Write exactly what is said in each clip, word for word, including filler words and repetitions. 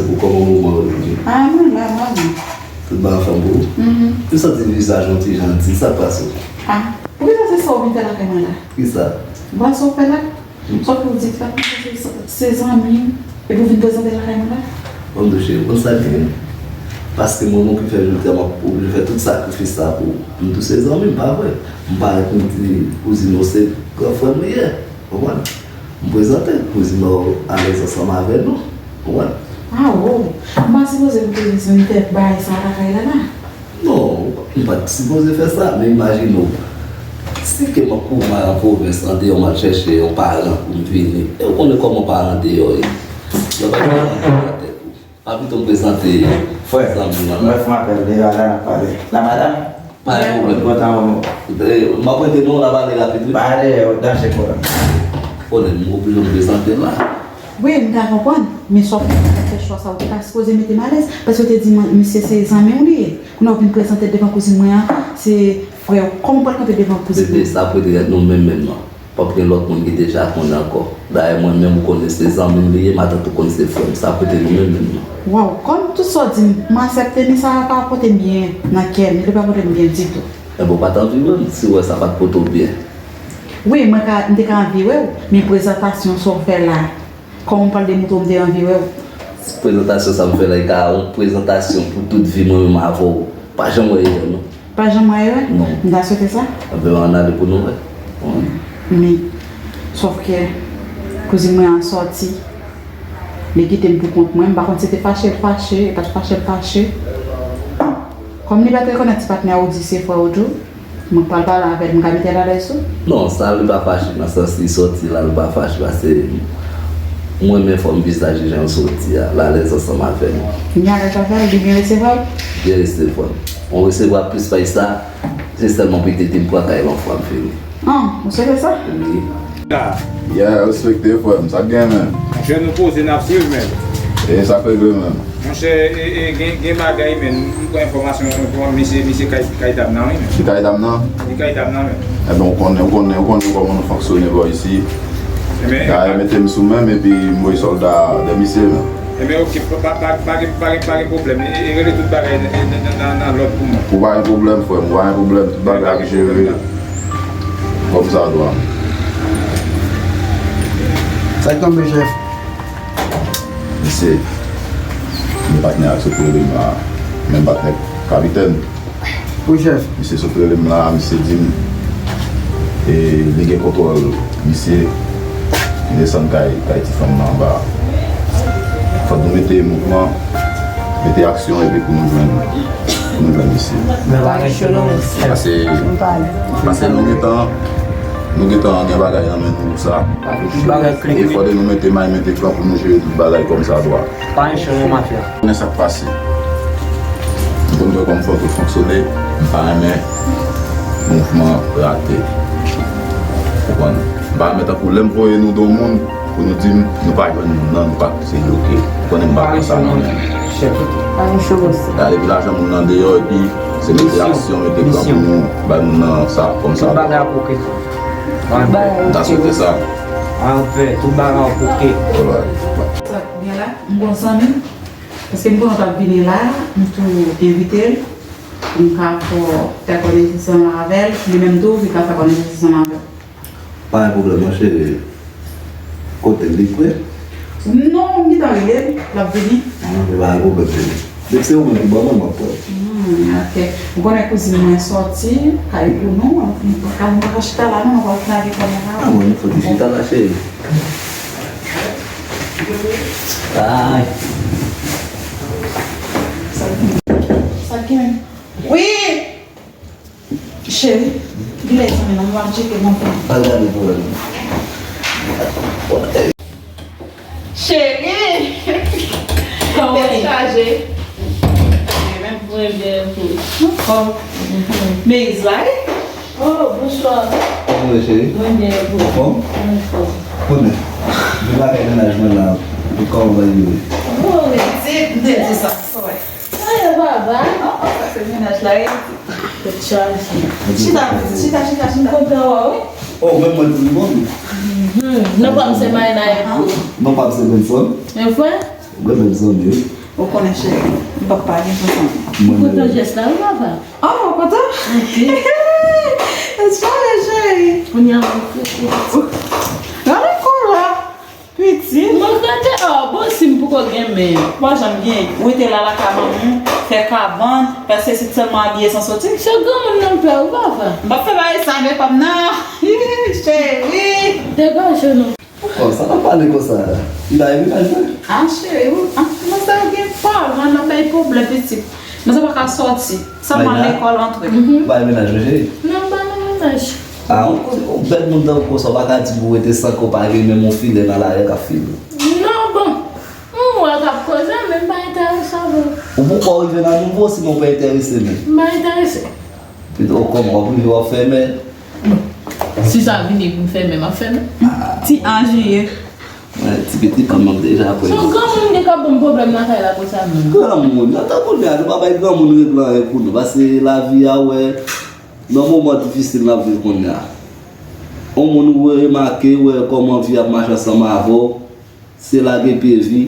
Pou kòman moman yo ye? Ah, mwen la, mwen la. Tout bagay anfòm pou ou? Mhm. M santi vizaj ou ti jan di, sa k pase w? Ah, poukisa se sa w vin fè lakay mwen la? Kisa? Ou pa sa w fè la? Sa w pou di fè se, se zanmi m, epi w vin prezante lakay mwen la? Bon, m tou cheri, ou konn sa k gen? Paske mwen, mwen ki fè jodi a, m ap oblije fè tout sakrifis sa pou ou. M tou se zanmi m, pa vre? M parèt m di kouzin ou se gran frè m li ye. Konprann? M prezante kouzin mwen alèz ansanm avè nou. Konprann? Ah, oh. M pa sipoze pou te vin fè bagay sa lakay la, la. Non, m pa t sipoze fè sa, men imajine w. Si ke m ap kouri nan pwovens, andeyò, m al chèche yon paran pou m vini. E w konnen kòman paran deyò ye. Yo pa gen paran deyò nan tèt ou. Pa pito m prezante zanmi m nan. Mwen fè apèl, li la, la, n ap pale. La madam? Pa gen pwoblèm. Kontan ou. Eh, m ap rete non, n a pale rapid, wi. Pale, danje koran. Konnen m oblije m prezante la. Wi, m ka konprann, men sa w fè chwa sa, ou te pa sipoze mete m alèz, paske w te di mwen, misye se zanmi w li ye. Kounye a w vin prezante devan kouzin mwen an, se frè w. Kòman w pral kanpe devan kouzin mwen? Bebe, sa pou te rete nou menm menm nan. P ap gen lòt moun ki deja konnen ankò. Dayè, mwen menm, ou konnen se zanmi m li ye, matant ou konn se frè m. Sa pou te nou menm menm nan. Waw, kòm tout sa w di m, m aksepte, men sa pa pote m byen nan kè m, li pa pote m byen ditou. Enben, ou pa t anvi wè m, si w wè sa pa t pote w byen. Wi, mwen ka, m te ka anvi wè w, men prezantasyon sa w fè la, kòman w pral demontre w m te anvi wè w? Prezantasyon sa m fè la, e ka yon prezantasyon pou tout vi mwen menm avè w. Pa janm wè erè, non. Pa janm wè erè? Non. M ta swete sa. Enben, ann ale pou nou wè. Wi. Men, sòf ke kouzin mwen an sòti, li kite m pou kont mwen. M pa konn si se te fache l fache, e pa t fache l fache. Kòm li pa t rekonèt ti patnè w di se frè w tou, mwen k pral pale avè l, m ka mete l alèz tou? Non, sa li pa fache, nan sans li sòti la, li pa fache, paske mwen menm fò m vizaj li jan l sòti a, l alèz ansanm avè m. Li alèz avè l, li byen resevwa l? Byen resevwa m. Mwen resevwa plis pase sa, se sèlman pou li te di m pran kay lan fwa m fini. Ah, ou swete sa? Wi. Yeah, respekte frè m, sa k gen menm? Monchè, nou poze, n ap swiv menm. E sa k regle menm? Monchè, e, e, gen, gen bagay menm, m pran enfòmasyon, enfòm-, misye, misye kay, kay dam nan, wi menm. Li kay dam nan? Li kay dam nan menm. Enben, ou konnen, ou konnen, ou konnen kòman nou fonksyone bò isi. Enben, dayè, mete m sou men m epi m voye sòlda dèyè misye menm. Enben, oke, pa, pa, pa, pa gen, pa gen, pa gen pwoblèm. E, e, rele tout bagay nan, nan, nan, nan, nan lòd pou mwen. Ou pa gen pwoblèm, frè m, ou pa gen pwoblèm, tout bagay ap jere kòmsadwa. Sa k tonbe, chèf? Mesye, men patnè a sot rele m la, menm patnè kapitèn. Wi, chèf. Misye sot rele m la, misye di m, e, li gen kontwòl misye, li desann kay, kay ti fanm nan anba. Fòk nou mete mouvman, mete aksyon, epi pou nou jwenn, pou nou jwenn misye. Men pa gen chou non, chèf. Pase, pase nou gentan, nou gentan gen bagay nan men nou pou sa. Tout bagay klè. E fòk nou mete may, mete kan pou nou jere tout bagay kòmsadwa. Pa gen chou non, mafya. Konnen sa k pase. M konn wè kòman fò tout fonksyone, m pa renmen mouvman rate. Ou konprann? M pa renmen tankou lè m voye nou don moun, pou nou di m, nou pa jwenn moun nan, nou pa, se bloke. Ou konnen m pa pran sa nan men m. Chèf. Pa gen chou, bòs. Gade, epi lajan moun nan deyò, epi se mete aksyon, mete plan pou nou bay moun nan sa, kòmsadwa. Tout bagay ap oke. M ta swete sa. Anfè, tout bagay ap oke. Alright. Sa k gen la, m gon zanmi m. Paske m konnen w t ap vini la, m tou envite l pou m ka fè, fè konesans ansanm avè l, li menm tou, li ka fè konesans ansanm avè w. Pa gen pwoblèm, monchè. Kote l, li pre? Non, m gentan rele l, l ap vini. Ah, men pa gen pwoblèm, cheri. Depi se ou menm ki ban mwen, m ap pran l. Hmm, ok. Ou konnen kouzin mwen sòti, kay pou nou, nou pa ka, nou pa ka chita la, non, nou pa fin lage kò nou la. Ah, bon, nou fò di chita la, cheri. Ay. Sa k gen? Wi! Cheri, vin la, zanmi nan, nou ap tcheke bon pou. Al gade pou wè. Cheri! Kòman w ye? Tèt chaje. Mwen byen, e pou? Anfòm. Men Isla, wi. Oh, bonswa. Kòman w ye, cheri? Mwen byen, e pou? Anfòm? Anfòm. Konnen, vin lakay mennaj mwen la, kòman bagay yo ye? Oh, wi, se, m te di sa, sa w wè. Sa yo, baba? Ah, sa se mennaj la, wi. Tèt chaje. Chita, chita, chita, chita. M kontan wè w, wi. Oh, menm mwen tou, m kontan. Mhm. Non pa m se Maïna, e pou? Non pa m se Benson. Men frè? Mwen menm zanmi, wi. Ou konnen, cheri, m p ap pa gen pou zanmi. Mwen kontan jès la, wi, papa. Oh, ou kontan? Ok. Espere, cheri. Kounye a, mwen krete. Gade kò la. Pitit. Mwen krete, oh, bon, si m poko gen men. Ou pa janm gen. Ou rete la, lakay manman, fè kabann, fè sesi, sèlman abiye san soti. Se granmoun nan m pè, wi, papa. M p ap fè bagay sa, men pa m nan. Cheri. Degaje nou. Oh, sa n ap pale konsa a? Li la e menaj mwen? Ah, cheri, ou, ah, manzè gen pwoblèm, l ap bay pwoblèm, pitit. Manzè pa ka sòti. Sèlman lekòl antre. Bay menaj mwen, cheri? Non, m pa nan menaj. Ah, yon, yon bèl moun tankou w konsa, w pa ka di pou w rete san ke w pa gen menm yon filè nan lari k ap file w. Non, bon. M wè k ap koze, men m pa enterese avè w. Ou poukò rive nan nivo, sinon w pa enterese menm? M pa enterese. Pito kòman w ap rive w ap fèmen? Si sa vini pou m fèmen, m ap fèmen. Ti anj li ye. Mwen, ti pitit kòm m ap deja apre. Se yon granmoun ki ka ban m pwoblèm lakay la konsa menm. Granmoun, nan tan kounye a, nou pa bay granmoun regle anyen pou nou. Paske lavi a, wè, nan moman difisil n ap viv kounye a. Yon moun ou remake, wè kòman vi ap mache ansanm avè w. Se lage pye vi,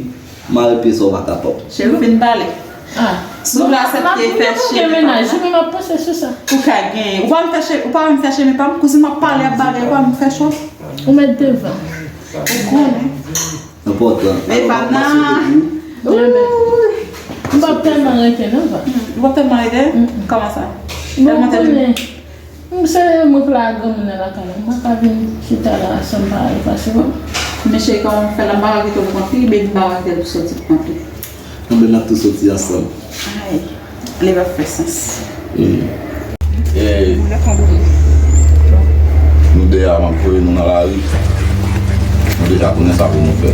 mare pye sa w pa kapab. Cheri, ou fin pale. Ah. Si w vle aksepte fè chemi pa m nan. Ou ka gen. Ou pa vle fè chemi, ou pa vle fè chemi pa m. Kouzin m ap pale, ap bagay, ou pa vle fè cho. Ou mèt devan. Ou konnen. Enpòtan. Men pa m nan. M p ap tèlman rete non, va. Ou p ap tèlman rete? Kòman sa? Tèlman tèlman. M se mwen k la granmoun nan lakay la. M pa ka vin chita la san m pa al pase wè w. Men cheri, kòman m fè la, m pa ka kite w pou kont li, baby m pa ka kite l pou soti pou kont li. Anben n ap tou soti ansanm. Ay, li p ap fè sans. Nou de a m ap voye nou nan lari. Nou deja konnen sa pou nou fè.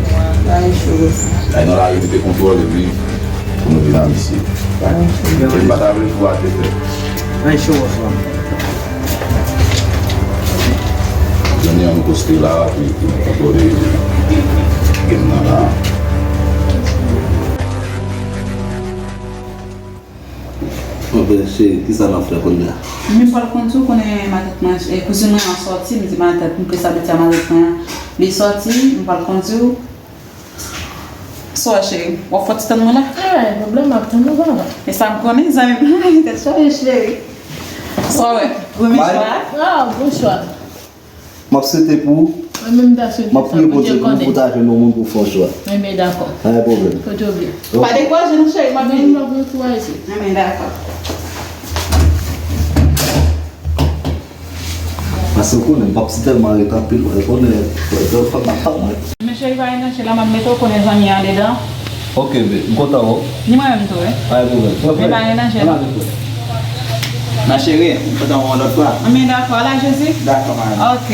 Ay nan lari nou te kontwòle pi pou nou vin a misye. E m pa ta vle fwa te fè. Jounen an nou poste la pou nou kontwòle game nan la. Anben cheri, kisa n ap fè kounye a? Men m pral kondui w, konnen matant mwen, kouzin mwen an sòti, m di matant, m plis abitye a matant mwen an. Li sòti, m pral kondui w. Sa w wè cheri, w ap fè ti tann mwen la? Ah, pwoblèm, m ap tann ou papa. E sa m konnen, zanmi m la, tèt chaje cheri. Sa w wè, remèt la. Ah, bonswa. M ap swete pou ou. Mwen menm ta swete sa, Bondye konnen. M ap priye Bondye pou ou, pou ta jwenn yon moun pou fè yon chwa. Enben, dakò. Pa gen pwoblèm. Kote w byen. Pa dekouraje non cheri, m ap vini. M ap dekouraje. Enben, dakò. Paske w konnen, m p ap si tèlman ret anpil, ou konnen, fòk m ap tann mwen. Men cheri, pa gen danje la, m ap mete w konnen zanmi an andedan. Ok, babe, m kontan wè w. Ni mwen menm tou, wi. Pa gen pwoblèm. Men pa gen danje la. Nan cheri, m kontan wè w yon lòt fwa. Men dakò, ala Jezi. Dakò, madanm. Ok.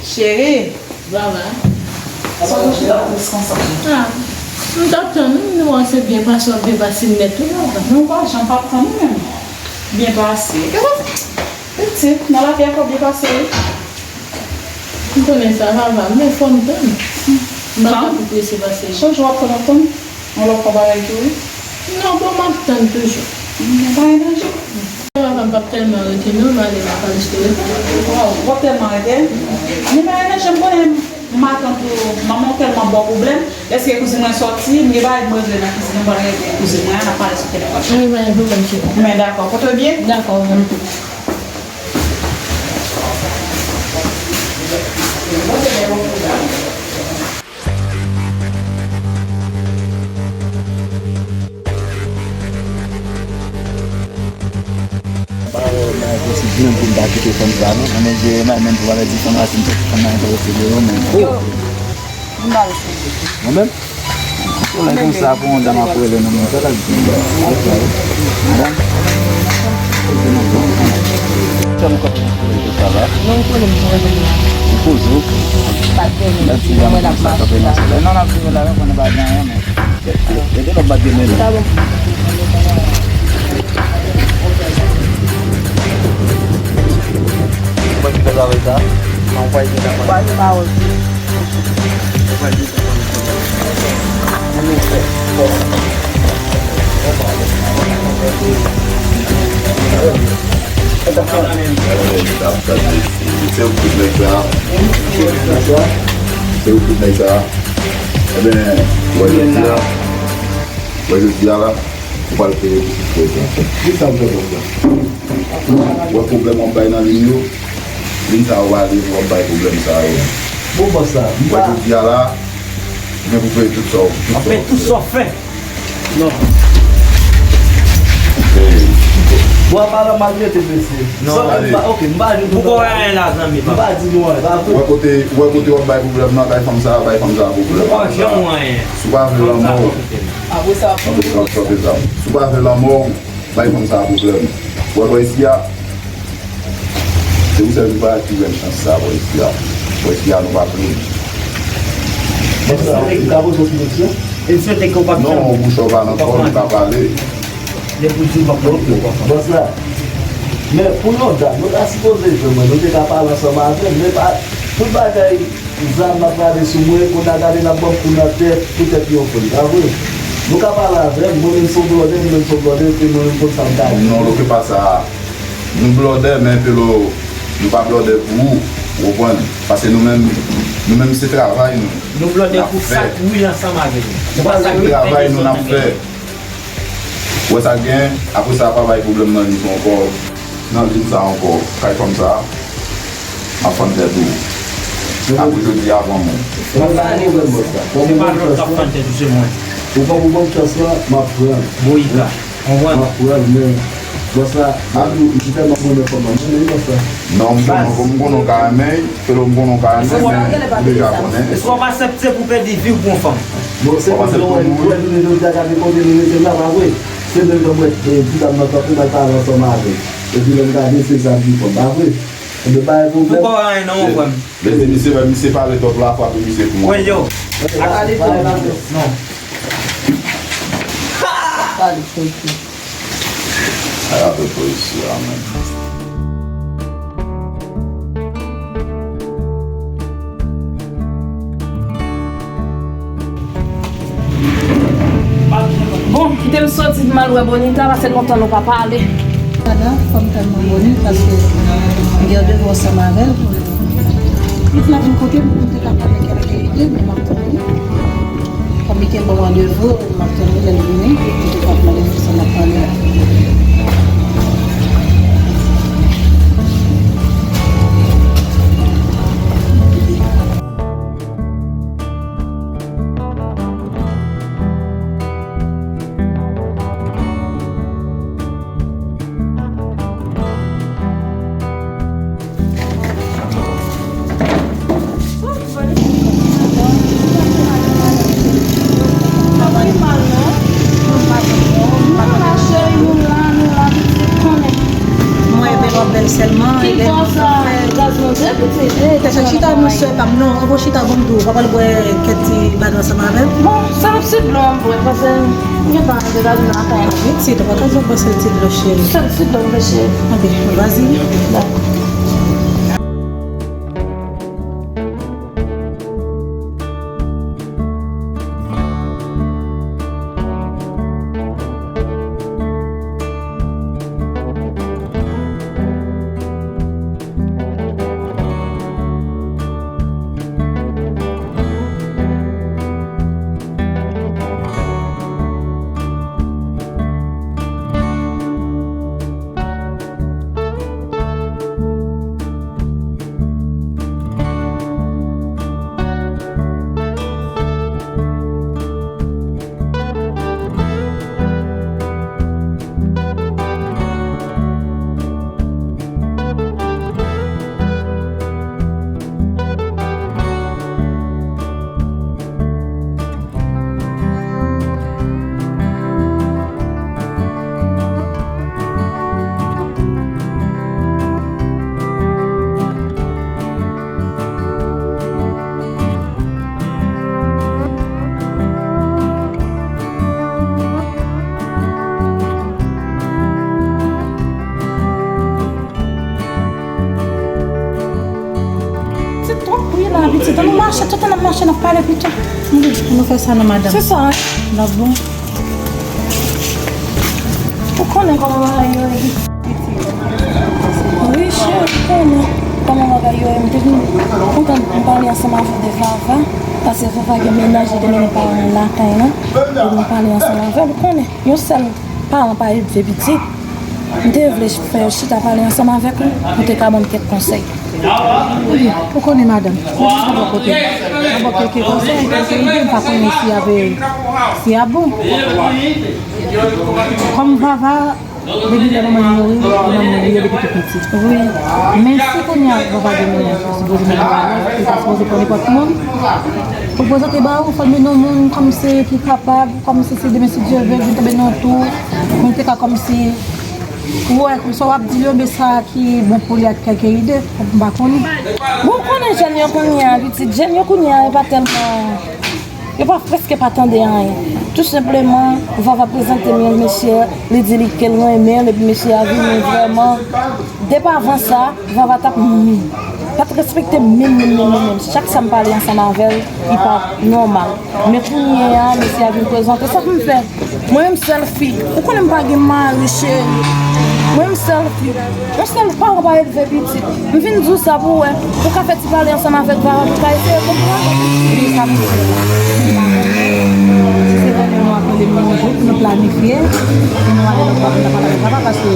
Cheri. Vava. Sa w chita tris konsa? Ah, m t ap tann ou, m wè se byen pase w ap byen pase nèt wi, Vava. Non, pa janm p ap tann ou menm. Byen pase. Pitit, nan lavi a fò byen pase wi. M konnen sa, Vava, men fò m tann. M pa ka pou prese pase. Chak jou w ap tann, w ap tann. Yon lòt fwa bagay tou wi. Non, bon, m ap tann toujou. Nan pa gen danje. Vava, m p ap tèlman rete non, m ale m ap al jere. Waw, w ap tèlman rete? Men pa gen danje, m konnen matant ou, manman w tèlman ba w pwoblèm. Lèske kouzin mwen sòti, m gen bagay m regle nan kizin nan, m pral rele kouzin mwen an, n ap pale sou telefòn. Wi, pa gen pwoblèm, cheri. Men dakò, pote w byen? Dakò, wi. Pa wè mwen posib menm pou m ta kite fanm sa non. Mwen menm jere mal menm pou m avèti fanm la si m sòti fanm nan enterese de yo menm. Oh! Mwen menm? Yon lè konsa pou yon dam ap rele nan moun sa, l ap di, madanm. Sa nou konprann pou sa la? Non, m konnen m renmen l la. Ou poze w? Pa t gen menm. Mèsi, mwen ap mache la. Non, n ap jere la, wi, konnen pa gen anyen, men. Ede lòt bat gen menm. Sa bon. Ou pa gen travay sa? Non, ou pa gen travay. Ou pa gen pawòl. Se ou tout nèg sa a. Ebyen, wè jodi a, wè jodi a la, ou pral peye pou tout frè sa. Ki sa w fè konsa? Wè pwoblèm w ap bay nan liy yo, liy sa yo pa ale pou w ap bay pwoblèm sa yo. Bon, bòs la, m pa. Wè jodi a la, ou gen pou peye tout sa w, tout sa w fè. Non. Bon, apa la maltrete mesye. Non. San, m pa, ok, m pa di nou anyen la, zanmi pa. M pa di nou anyen, pa vre. Wè kote, wè kote w ap bay pwoblèm nan, bay fanm sa, bay fanm sa pwoblèm. Ou pa janm wè anyen. Si w pa vle lanmò, apre sa, apre sa, si w pa vle lanmò, bay fanm sa pwoblèm. Wè, wè isi a. Se pou sèl nou pa ki jwenn chans sa, bò isi a. Bò isi a, nou pa plenn. Bòs la, ou ka poze yon ti kesyon? E m swete ke w p ap janm. Non, bouch ou pa nan kò w, ou ka pale. Depi w di w p ap pale, ou p ap pale. Bòs la, men pou yon dat, nou ta sipoze jwenn mwen, nou te ka pale ansanm avè m, men pa, tout bagay, zam ap rale sou mwen, kounye a gade n ap ban m kou nan tèt, poutèt yon fanm, pa vre? Nou ka pale avè m, mwen menm se yon blòdè, mwen menm se yon blòdè, epi mwen menm konn sa m ka di. Non, lo ke pa sa. Nou blòdè, men Pelo, nou pa blòdè pou ou, ou konprann? Paske nou menm, nou menm se travay nou. Nou blòdè pou sa k wi ansanm avè nou. Se pa sa k travay nou n ap fè. Wè sa k gen, apre sa pa bay pwoblèm nan liy sa ankò, nan liy sa ankò, kay fanm sa, m ap fann tèt ou. Apre jodi a, pran mwen. Se pa lòt k ap fann tèt ou, se mwen. Ou pa pou ban m chans lan, m ap pran. Boyika. Konprann? M ap pran l, men bòs la, m ap di w, m tèlman renmen fanm nan, m renmen l wi bòs la. Non, m konnen, m konnen w ka renmen l, Pelo, m konnen w ka renmen l, men ou deja konnen. Èske w ap aksepte pou pèdi vi w pou yon fanm? Bon, se pou sa w wè, wè jounen jodi a, gade kote nou rete la, pa vre? Se menm jan m wè, e, ti dam nan kanpe, m al pale ansanm avè l. Epi lè m gade, se sa l di fanm, pa vre? Ebyen, pa gen pwoblèm. Nou pa wè anyen non, mon frè m. Lè misye, misye pale twòp la, frape misye pou mwen. Wè yo. Pale, pale, pale. Non. Pale, pale. Ay, apre polisye a menm. Bon, kite m soti pou m al wè Bonita, paske lontan nou pa pale. Dada, fò m tann Bonita, paske m gen randevou ansanm avè l. Li t la vin kote m pou m te ka pale kèlke ide, men m ap tann li. Kòm li te ban m randevou, m ap tann li lè l vini, li te ka mande m kisa n ap pale a. Mwen bèl, w ap bèl sèlman, e bèl moun k ap fè. Tèt chita, non, sè pa m, non, anvo chita, bon, m tou, w ap al bwè kèk ti bagay ansanm avè m. Bon, sèl ti dlo m bwè, paske m gen tan de bagay nan kay la. Pitit, ou pa ka jwenn sèl ti dlo, cheri. Sèl ti dlo m vle, cheri. Ok, vas-y. Dakò. Se twòp wi la, pitit. Ann nou mache, tout an n ap mache, n ap pale pito. Ann nou fè sa non, madanm. Se sa, wi. N ap bon. Ou konnen kòman bagay yo ye. Wi, cheri, ou konnen. Kòman bagay yo ye? M te vin kontan m pale ansanm avè w de Vava, paske Vava gen mennaj, li te mennen paran l lakay la, e m pale ansanm avè l, ou konnen, yon sèl paran pa elve pitit. M te vle fè chita pale ansanm avèk ou, pou te ka ban m kèk konsèy. Wi, ou konnen madanm, mwen pa bò kote m. Mwen bò kèk konsèy, kèk ide, m pa konnen si y ap, si y ap bon. Kòm Vava, depi lè manman l mouri, li manman li ye depi tou piti. Wi. Men si kounye a Vava gen mennaj, li sipoze mennen bagay, li pa sipoze pran nenpòt moun. Pou l prezante ba ou, fò l mennen yon moun kòmsi ki kapab, kòmsi si demen si Dye vle, vin tonbe nan tou, pou l te ka kòmsi Ou wè, kòmsa w ap di l yo, men sa ki bon pou li ak kèk ide, m pa konnen. Bon, ou konnen jèn yo kounye a, pitit jèn yo kounye a, yo pa tèlman, yo pa, prèske pa tande anyen. Tou senpleman, Vava prezante m yon mesye, li di li ke l renmen l, epi mesye a vini vrèman. Depi avan sa, Vava t ap, pa t respekte m menm, menm, menm, menm, menm. Chak sa m pale ansanm avè l, li pa nòmal. Men kounye a, mesye a vin prezante. Sa pou m fè? Mwen menm sèl fi. Ou konnen m pa gen mari, cheri. Mwen menm sèl fi. Yon sèl paran pa elve pitit. M vin di w sa pou w wè. Ou ka fè ti pale ansanm avèk Vava pou w ka eseye konprann. Li sa pou fè. Si se rele nou ap rele nou yon jou pou nou planifye, pou nou ale nan pwòp, nou ta pale avèk Vava, paske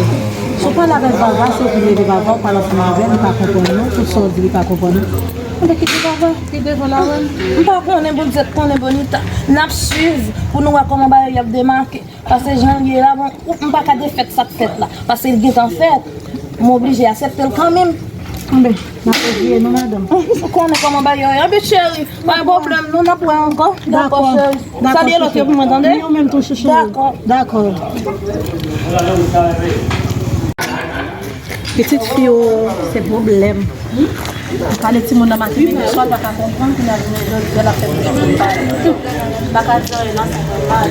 si w pale avèk Vava, se ou ki rele Vava, ou pale ansanm avè l, li pa konprann ou, tout sa w di, li pa konprann ou. Anben kite Vava, li devan la, wè. M pa konnen, Bondye konnen, Bonita. N ap swiv pou nou wè kòman bagay yo ap demake. Paske jan l ye la, bon, ou, m pa ka defèt sa k fèt la. Paske l gentan fèt. M oblije aksepte l kanmenm. Anben, n ap reveye non, madanm. Ou konnen kòman bagay yo ye. Anben, cheri, pa gen pwoblèm, non, n ap wè ankò. Dakò, cheri. Dakò, cheri. Salye lòt yo pou mwen, tande? Ou menm tou, chouchou. Dakò. Dakò. Pitit fi w, se pwoblèm. Ou pale timoun nan maten, men swa l pa ka konprann, kounye a jounen jodi a l ap fè tout moun pale. L pa ka di anyen nan sa nòmal.